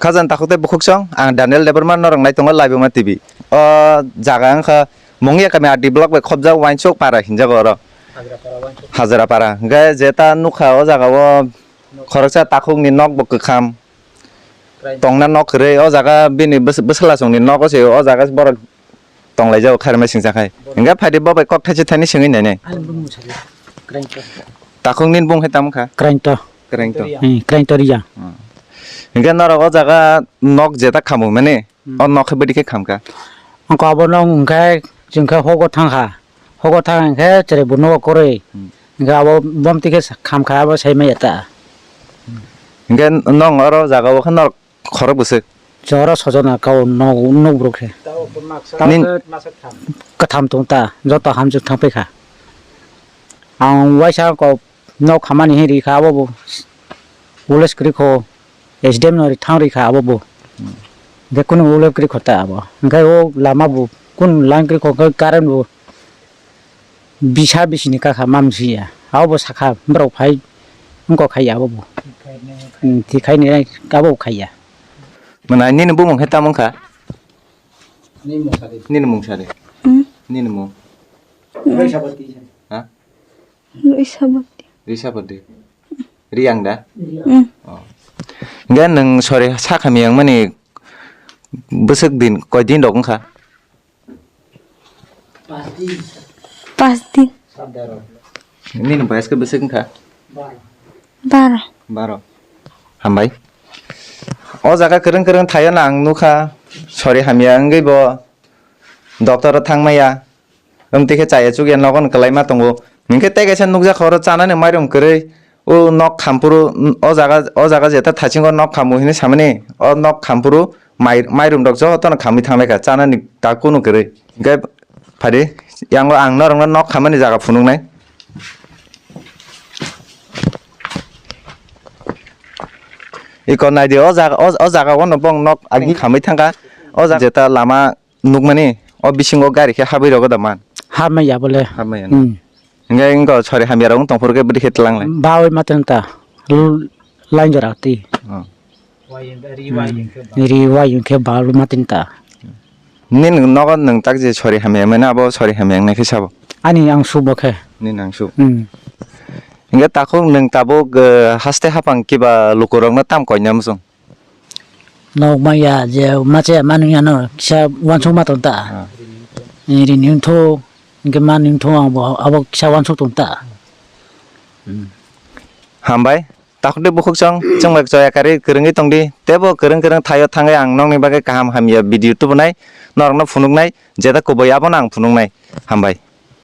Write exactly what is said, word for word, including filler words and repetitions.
Khajani takhuk tei bukhuk song, ang Daniel Debbarma, norok nai tongo Laibuma T V. O jaga wngkha Mungia kami R D block bai khopjak Uansuk para hinjago oro. Hajrapara Uansuk. Hajrapara. Hwnkhe jeta nukha o jaga o khoroksa takhuk ni nok bo kwkham. Tongna nok kwrwi o jaga bini bwswlasong ni nogo se o jaga borok tonglaijao khairma singsa khai. Hwnkhe phaidi bo bai kok thaisa thaini swngwi nainai. Ani bumung sadi. Krainto. Takhuk nini bung hai tamo kha? Krainto. Krainto. Hmm, Krainto Riya. Hmm. Hwnkhe norok o jaga nok jeta khamu mani? Hmm. O nok khe bwdikhe khamkha? Angkha abo nok hwnkhe chwngkhe hogo thangkha. Hogo thang hwnkhe cherai bo nogo kwrwi. Hmm. Hwnkhe abo bom tikhe khamkha abo sai maya ta. Hwnkhe nong oro jaga o khe norok Khorok bwswk? Choro sojona kau nok, nokbruk se. Nin- Katham tong ta, joto hamjwk thang paikha. Ang waisa kok nok hamani hin rikha abo bo. Ules kwrwi kho, S D M no ri thang rikha abo bo. Hmm. De kunu ules kwrwi kho ta abo. Hwnkhe o lama bo, kun line kwrwi kho, hwnkhe current bo. Bisa bisini kakha mamsiya. Abo bo sakha borok phai wngkok khaiya abo bo. Hmm, tikhaini abo bo khaiya. Mwnai nini bumung khe tamo wngkha? Nini mung sadi. Nini mung sadi. Hmm. Nini mung. Hmm. Ha? Risabati. Risabati. Riyang da? Hmm. Oh. Hwnkhe nwng sori sakha miyang mani bwswk din koi din rok wngkha? Pas din. Nini boyos khe bwswk wngkha? Baro. Baro. Hambai. O jaga kwrwng kwrwng thaio na ang nukha. Sori hamya wngwi bo doctor o thangmaya. Wng twi khe chaya chukya nogo no kwlaima tongo. Hinkhe tei kaisa nukjakha oro chanani mairum kwrwi. O nok khampuru, o jaga, o jaga jeta thasingo nok khamu hinwi samani, o nok khampuru mai, mairum rok jotono khamwi thanglaikha, chanani kak kunu kwrwi. Hinkhe phadi, yango ang norokno nok khamani jaga phunuknai. Iko naidi, o jaga, o, o jaga o no bong nok agi khamwi thangkha, o jaga jeta lama nukmani, o bisingo gari khe habwi rogo da man? Habmaya bole. Habmaya no? Hmm. Hingke wngkha sori hamya rok wng tongphuru khe bwdikhe tlanglai? Bawi matwng ta. L-, line jora twi. Oh. Ri wai wngkhe bawi matwng ta. Nini nogo nwng tak je sori hamya mano abo sori hamya wngnai khe sabo? Ani ang su bo khe. Nini ang su. Hmm. Hingke takhuk nwng tabuk, eh, haste hapang kiba lukurokno tam koina muchung? Nok maya je mache manu yano kisa wansuk ma tonta. Ah. Rini wngthu, hingke mani wngthu ang bo abo kisa wansuk tonta. Hambai, takhuk de bukhuk chwng, chwng bai chaya karwi kwrwngwi tongdi, tebo kwrwng kwrwng thaio thangwi ang nokni bagwi kaham hamya video tubunai, norokno phunuknai, jeta kubui abono ang phunuknai. Hambai.